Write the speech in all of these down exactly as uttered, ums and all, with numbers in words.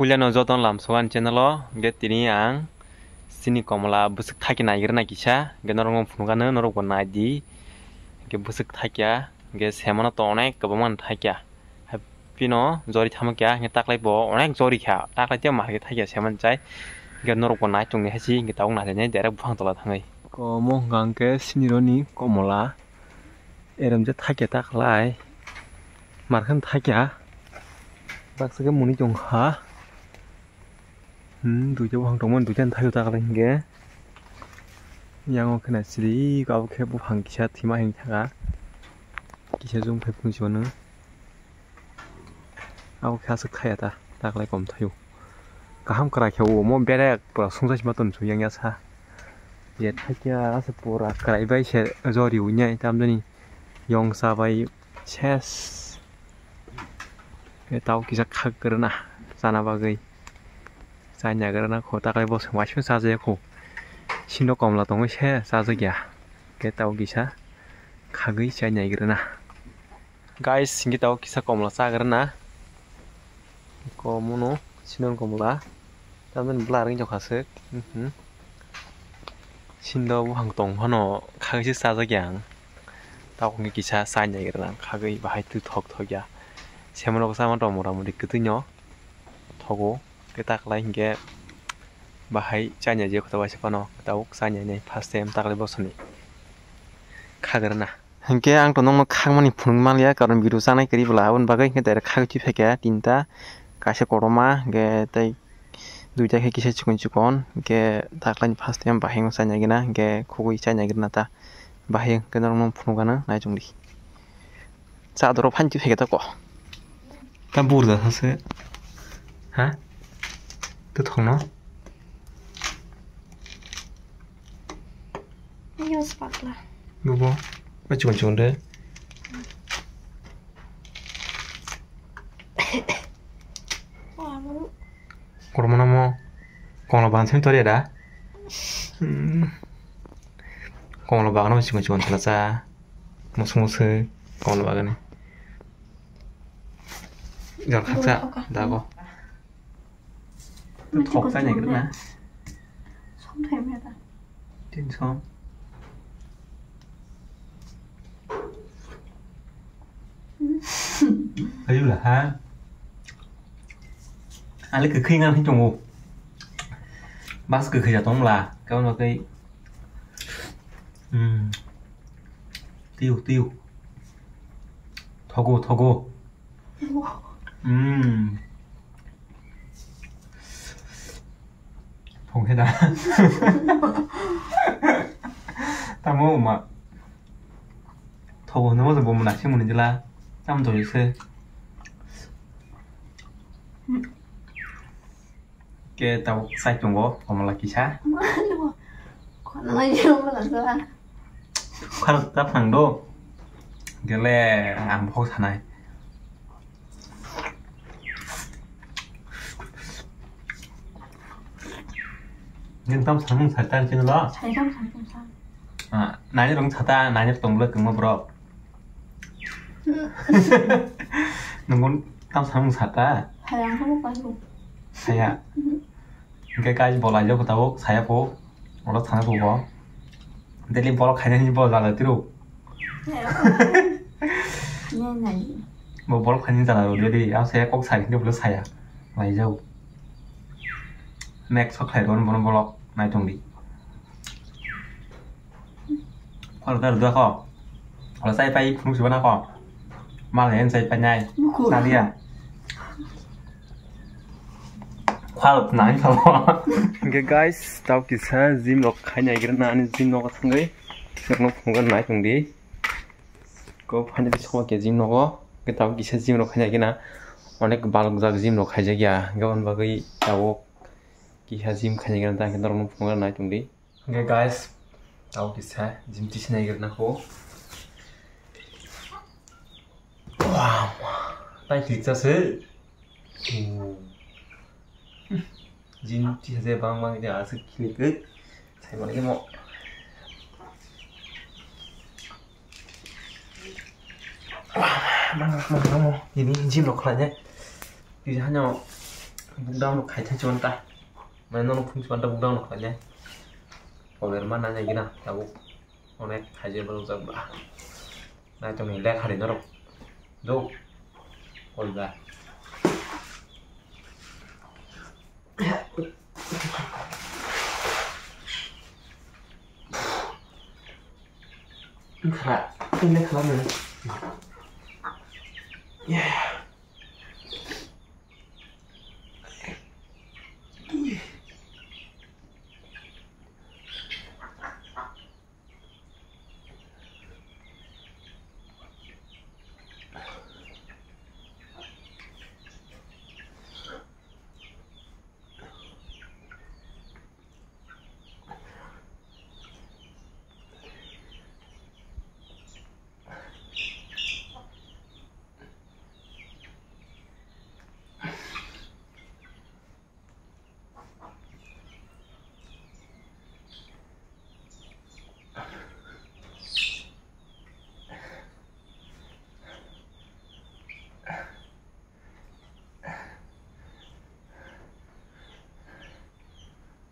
Puilano jotono lamsao ani channel o, hwnkhe tini ang chini komla bwswk thakya naigrwna kisa, hwnkhe norokno phunukgano, norokbo naidi. Hwnkhe bwswk thakya, hwnkhe semano to onek kwbangma thakya. Haipino jori thamo kya, hwnkhe taklai bo onek jori kha, taklai tei mahai thakya semani chai. Hwnkhe norokbo nai tongni hai se, hwnkhe tabuk naidi nai direct buphang tola thangwi. Komo hwnkha hwnkhe sinironi komla. Erem je thakya taklai. Markhan thakya. Baksa khe muni tong kha. Hmm, duita buphang tongmani duita thakya taklai hinkhe. Yang o khena siri abo khe buphang kisa thima hing thaka. Kisa jung phai phung sibano. Abo khe aswk thaya ta, taklai kom thaio. Kaham kwrak khe o, omo bere pura sungsa sima ton su yang ya sa. Je thakya aswk pura kwrai bai se jori wngnai tamjani yong sa bai ses. E tau kisa khak kwrwna chana bagwi. Chanya kwrwna kho taklai bo se waisung chajaya kho. Sino komla tongwi se chajakya. Khe tau kisa khagwi chanya kwrwna. Guys, hingke tau kisa komla chagrana. Komono sinon komla. Tamoni bwlarang jokha se. Mhm. Sindo buphang tong phano khagwi se chajakya ang. Tau hingke kisa chanya kwrwna khagwi bahai twi thok thok ya. Semono kisa ma tong mora mori kwtwino thogo. Khe taklai hingke bahai chanya je khota waisa phano tau chanya nai first time taklai bosoni khagrana. Hinkhe ang to nokno khakmani phunuk manliya, karon video chanai kwrwi bwla, aboni bagwi hinkhe direct khagwi twi phaikha tinta, kaisa kotorma, hinkhe tei duita khe kisa chikon chikon, hinkhe taklaini first time bahai wng chanya gina, hinkhe khugwi chanya gina ta bahai hinkhe norokno phunuk gana nai chwngdi. Chadoro phan twi phaikha ta ko. Ta burda sase. Ha? Twi thokno. Ayos pakla. Bubo, ma chikon chikon de. Kormo namo, kongla bagan simi toriya da? Hmm. Kongla bagan mo chikon chikon thala cha. Musu musu, kongla bagani. Jor khaksa, dago. Thok chai nai na. Som thai me da. Tin som. Ayu la ha. Ale kwkhwi ngan hin tongo. Bas kwkhwi ja tong la. Kawan bakai. Hmm. Tiu, tiu. Thogo, thogo. Hmm. Thong khe da. Tamo ma. Thogo no mo bo mona se muni dila. Tam to se. Ke tabuk chai tongo, komla kisa. Khorok ta phang do. Gele ang phok sanai. Nung tam samung sata chini lo? Sai tam samung sa. Ah, nani rong sata, nani tong bla kemo bro. Nungun tam samung sata. Hai ang kamu pasu. Saya. Hingke guys, bo laijak kho tabuk, saya kho, oro thana kho bo. Daily borok khainani bo jala tiro. Nai, nai. Bo borok khainani jala rw daily, a saya kok sai hingke bo saya. Laijak. Next sok khlai rw bono borok nai tongdi. Khor dar dua kho. Oro chai pai phunuk sibana kho. Mal hen chai pai nai. Buku. Saliya. Khwal nai kho. Hingke guys, tau kisa gym rok khainai gre na ani gym nogo thangwi. Nokno phunukna nai tongdi. Ko finally sokma khe gym nogo. Hingke tau kisa gym rok khainai gina. Onek balok jak gym rok khaijak ya. Hingke on bagwi tau kisa gym khainai gina ta hingke norokno phunukna nai tongdi. Hingke guys, tau kisa gym tisa naigrana kho. Wow, tai klik chase. Gym tisa je bang bang je aswk khini khe. Sai mani mo. Mang mang mang mo. Ini gym rok khlai je. Tisa hano. Bukdang no khai thai chon ta. Mai no phung chon ta bukdang no khai le. Power ma na jai gina tabuk. Onek khai je bal jak ba. Nai to ni le khari norok. Do. Ol ba. Khara, ini khara mana? Ya.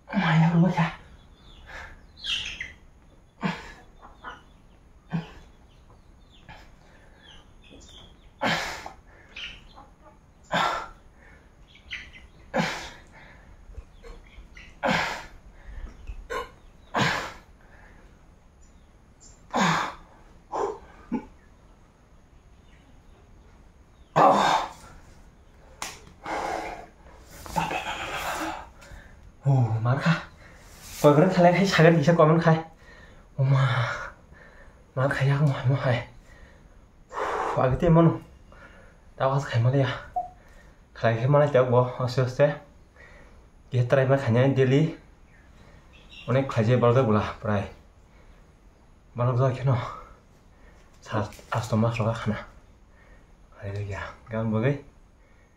Maya rwbaikha. Oh, markha. Koibrang khalai khai sagan kisa comment khai. Oma. Mar khai ya mo mo hai. Agi te mano. Tawas khai maliya. Khalai khai malai tabuk bo aste aste. Kisa try ma khainai daily. Onek khaije balda bula prai. Balok jagao kheno sa asto mas roga khana. Hallelujah. Gan bagwi.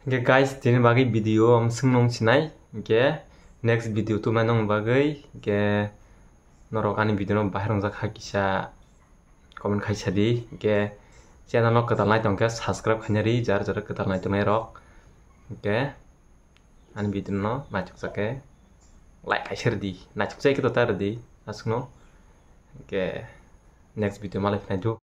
Hingke guys, tini bagwi video ang swngnong sinai. Hingke next video tubunai nong bagwi. Hingke norok ani video no bahai rongjak kha kisa comment khai sadi. Hingke channel no kwtal nai tongkhe subscribe khaina ri jar jar kwtal nai tongnai rok. Hingke ani video no naichukjak khe like kaisa rwdi, naichukjak khe tota rwdi aswkno. Hingke next video malai phinai do.